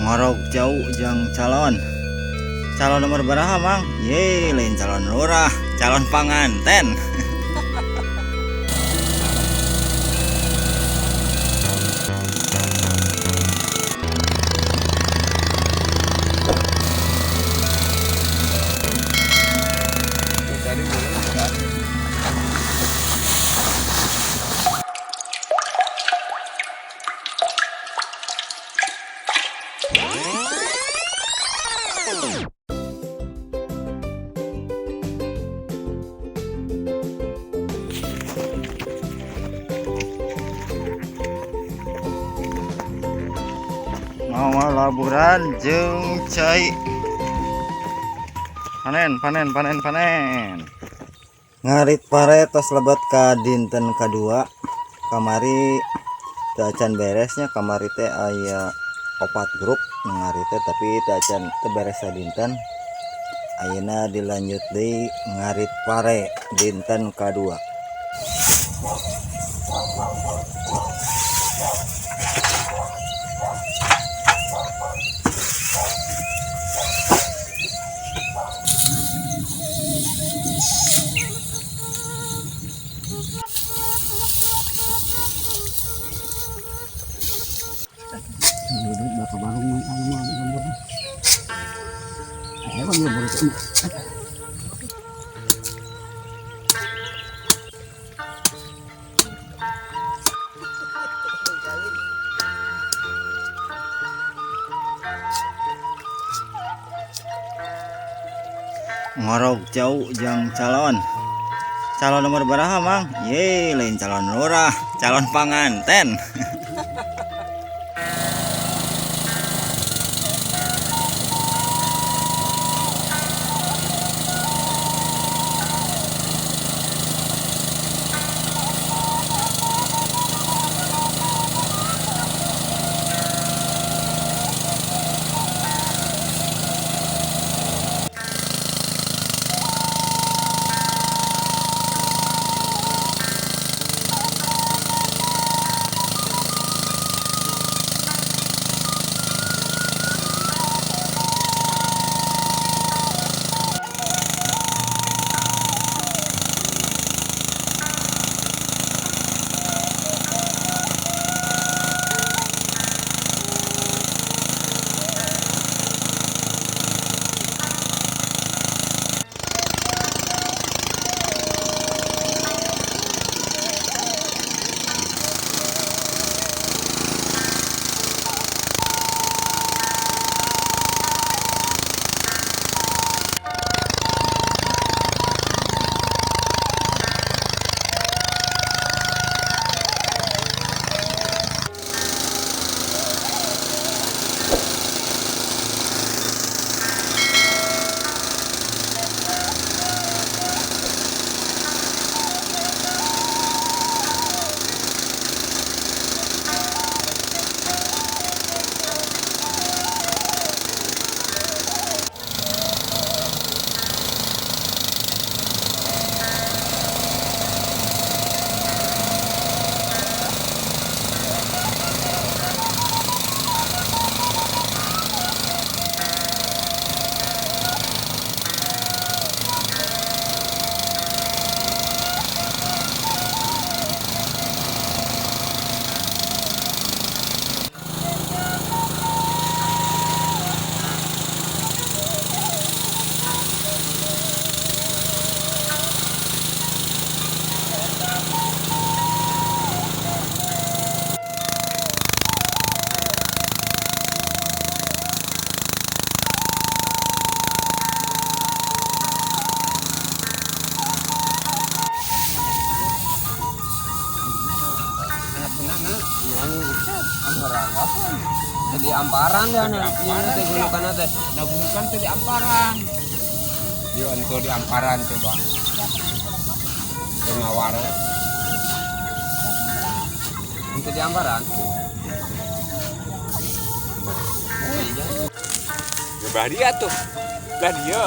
Ngorok jauh jang calon. Calon nomor baraha mang? Ye, lain calon lurah, calon panganten. Mau laburan jeung cai. Panen, panen, panen, panen. Ngarit pare tos lebet ka dinten kadua. Kamari teu acan beresnya, kamari teh aya 4 grup ngarit teh, tapi teu acan teu beres sadinten. Ayeuna dilanjut deui ngarit pare dinten kadua. Ngorok jauh jang calon. Calon nomor baraha mang? Ye, lain calon lurah, calon panganten. Di amparan dah nah, teh gunakan teh. Nah gunakan teh di amparan. Yo ento di amparan coba. Tengah waro. Ento di amparan. Ya belah dia tuh. Belah dia.